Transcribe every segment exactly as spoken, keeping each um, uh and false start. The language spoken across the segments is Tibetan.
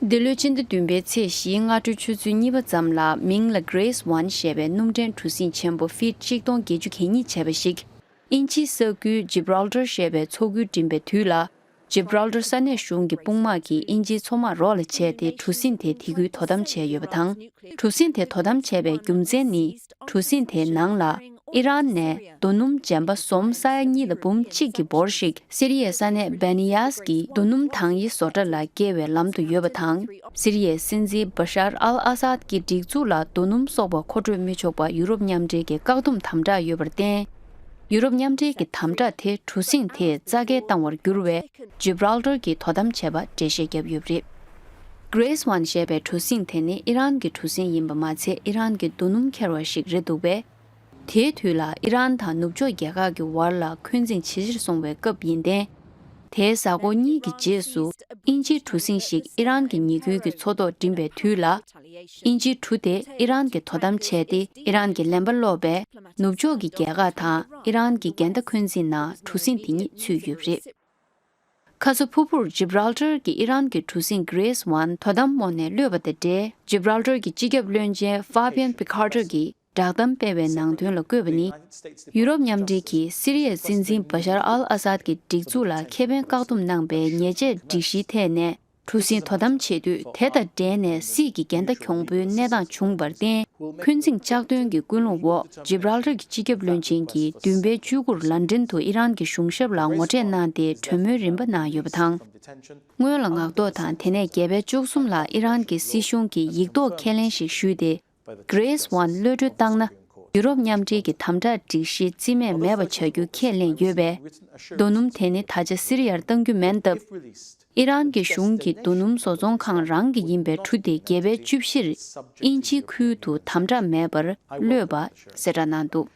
འདི་ལོའི་སྤྱི་ཟླ་བདུན་པའི་ཚེས་བཞིའི་སྔ་དྲོའི་ཆུ་ཚོད་གཉིས་པ་ཙམ་ལ་མིང་ལ་Grace One ཞེས་པའི་སྣུམ་འདྲེན་གྲུ་གཟིངས་ཆེན་པོ་ཕིད་གཅིག་སྟོང་བརྒྱད་ཅུ་གྱ་གཉིས་བྱས་པ་ཞིག་དབྱིན་ཇིའི་ས་ཁུལ་Gibraltar ཞེས་པའི་མཚོ་ཁུལ་འགྲིམ་པའི་དུས་ལ། Gibraltar ས་གནས་གཞུང་གི་དཔུང་དམག་གིས་དབྱིན་ཇིའི་མཚོ་དམག་རོགས་ལ་བྱས་ཏེ་གྲུ་གཟིངས་དེ་དེ་ཁུལ་དོ་དམ་བྱས་ཡོད་པ་དང་། གྲུ་གཟིངས་དེ་དོ་དམ་བྱས་པའི་རྒྱུ་མཚན་ནི། གྲུ་གཟིངས་དེའི་ནང་ལ་ཨི་རན་ནས་རྡོ་སྣུམ་འཇམ་པ་ཟོམ་ས་ཡ་གཉིས་དང་འབུམ་གཅིག་གི་འབོར་ཞིག་སི་རི་ཡའི་ས་གནས་བེ་ནི་ཡཱས་ཀྱི་རྡོ་སྣུམ་དང་ཡི་བཟོ་གྲྭ་ལ་སྐྱེལ་བའི་ལམ་དུ་ཡོད་པ་དང་། སི་རི་ཡའི་སྲིད་འཛིན་བ་ཤར་ཨལ་ཨ་སཱད་ཀྱི་སྒྲིག་འཛུགས་ལ་རྡོ་སྣུམ་སོགས་པ་མཁོ་སྤྲོད་མི་ཆོག་པ་ཡུ་རོབ་མཉམ་འབྲེལ་གྱི་བཀག་སྡོམ་དམ་དྲག་ཡོད་པར་བརྟེན། ཡུ་རོབ་མཉམ་འབྲེལ་གྱི་དམ་དྲག་དེ་གྲུ་གཟིངས་དེས་རྩ་འགེངས་བཏང་བར་འགྱུར་བས། Gibraltar གྱིས་དོ་དམ་བྱས་པ་འགྲེལ་བཤད་བརྒྱབ་ཡོད་པ་རེད། Grace One ཞེས་པའི་གྲུ་གཟིངས་དེ་ནི་ཨི་རན་གྱི་གྲུ་གཟིངས་ཡིན་པ་མ་ཚད། ཨི་རན་གྱི་རྡོ་སྣུམ་འཁྱེར་བ་ཞིག་རེད་འདུག་པས། དེའི་དུས་ལ་ཨི་རན་དང་ནུབ་ཕྱོགས་རྒྱལ་ཁག་གི་བར་ལ་འཁོན་འཛིང་ཇེ་ཆེར་སོང་བའི་སྐབས་ཡིན་ཏེ། དེའི་གཟའ་འཁོར་གཉིས་ཀྱི་རྗེས་སུ་དབྱིན་ཇིའི་གྲུ་གཟིངས་ཤིག་ཨི་རན་གྱི་ཉེ་ཁུལ་གྱི་མཚོ་ཐོག་འགྲིམ་པའི་དུས་ལ། དབྱིན་ཇིའི་གྲུ་དེ་ཨི་རན་གྱིས་དོ་དམ་བྱས་ཏེ། ཨི་རན་གྱི་ལན་པ་སློག་པས་ནུབ་ཕྱོགས་ཀྱི་རྒྱལ་ཁག་དང་ཨི་རན་གྱི་འགལ་ཟླ་འཁོན་འཛིན་ནང་གྲུ་གཟིངས་དེ་ཉིད་ཚུད་ཡོད་པ་རེད། ཁ་སང་ཕུར་བུར་Gibraltar གྱི་ཨི་རན་གྱི་གྲུ་གཟིངས་Grace One དོ་དམ་འོག་ནས་གློད་པ་དང་འབྲེལ། Gibraltar གྱི་སྤྱི་ཁྱབ་བློན་ཆེན་Fabien Picardo གྱིས་བསྒྲགས་གཏམ་སྤེལ་བའི་ནང་དོན་ལ་བཀོད་པ་ནི། ཡུ་རོབ་མཉམ་འབྲེལ་གྱིས་སི་རི་ཡའི་སྲིད་འཛིན་བ་ཤར་ཨལ་ཨ་སཱད་ཀྱི་སྒྲིག་འཛུགས་ལ་ཁེ་ཕན་བཀག་སྡོམ་གནང་པའི་ཉེས་ཆད་སྒྲིག་གཞིའི་ཐད་ནས། གྲུ་གཟིངས་དོ་དམ་བྱེད་དུས་དེ་དང་འབྲེལ་ནས་སྲིད་ཀྱི་འགལ་ཟླ་གྱོང་པོའི་གནས་སྟངས་བྱུང་བར་བརྟེན། འཁོན་འཛིང་ལྕགས་ཐོན་གྱི་ཀུན་སློང་འོག་Gibraltar གྱི་སྤྱི་ཁྱབ་བློན་ཆེན་གྱིས་བདུན་པའི་བཅུ་དགུར་ལན་ཀྲན་དུ་ཨི་རན་གྱི་གཞུང་ཞབས་ལ་ངོ་སྤྲོད་གནང་སྟེ་གྲོས་མོལ་རིམ་པ་གནང་ཡོད་པ་དང་། སྔོན་ལ་ངག་ཐོག་དང་དེ་ནས་བརྒྱད་པའི་བཅུ་གསུམ་ལ་ཨི་རན་གྱི་སྲིད་གཞུང་གིས་ཡིག་ཐོག་ཁས་ལེན་ཞིག་ཞུས་ཏེ། Grace One གློད་གྲོལ་བཏང་ན། ཡུ་རོབ་མཉམ་འབྲེལ་གྱི་དམ་དྲག་སྒྲིག་གཞི་རྩིས་མེད་མེད་པ་བྱ་རྒྱུ་ཁས་ལེན་ཡོད་པས། རྡོ་སྣུམ་དེ་ནི་ད་ཆ་སི་རི་ཡར་གཏང་རྒྱུ་མིན་སྟབས། ཨི་རན་གྱི་གཞུང་གིས་རྡོ་སྣུམ་བཟོ་ཚོང་ཁང་རང་གི་ཡིན་པའི་གྲུ་དེ་བརྒྱད་པའི་བཅུ་བཞིར་དབྱིན་ཇིའི་ཁུལ་དུ་དམ་དྲག་མེད་པར་གློད་པ་གསལ་བསྒྲགས་གནང་འདུག་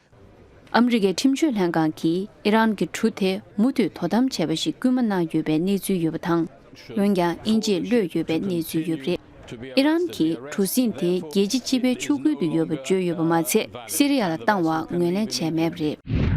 ཨ་མི་རི་ཀའི་ཁྲིམས་གཅོད་ལྷན་ཁང་གིས་ཨི་རན་གྱི་གྲུ་དེ་མུ་མཐུད་དོ་དམ་བྱས་པ་ཞིག་སྐུལ་མ་གནང་ཡོད་པའི་གནས་ཚུལ་ཡོད་པ་དང་། འོན་ཀྱང་དབྱིན་ཇིས་གློད་ཡོད་པའི་གནས་ཚུལ་ཡོད་པ་རེད། ཨི་རན་གྱིས་གྲུ་གཟིངས་དེ་རྒྱལ་སྤྱི་སྤྱི་པའི་ཆུ་ཁུལ་དུ་ཡོད་པ་བརྗོད་ཡོད་པ་མ་ཚད། སི་རི་ཡ་ལ་བཏང་བ་ངོས་ལེན་བྱས་མེད་པ་རེད།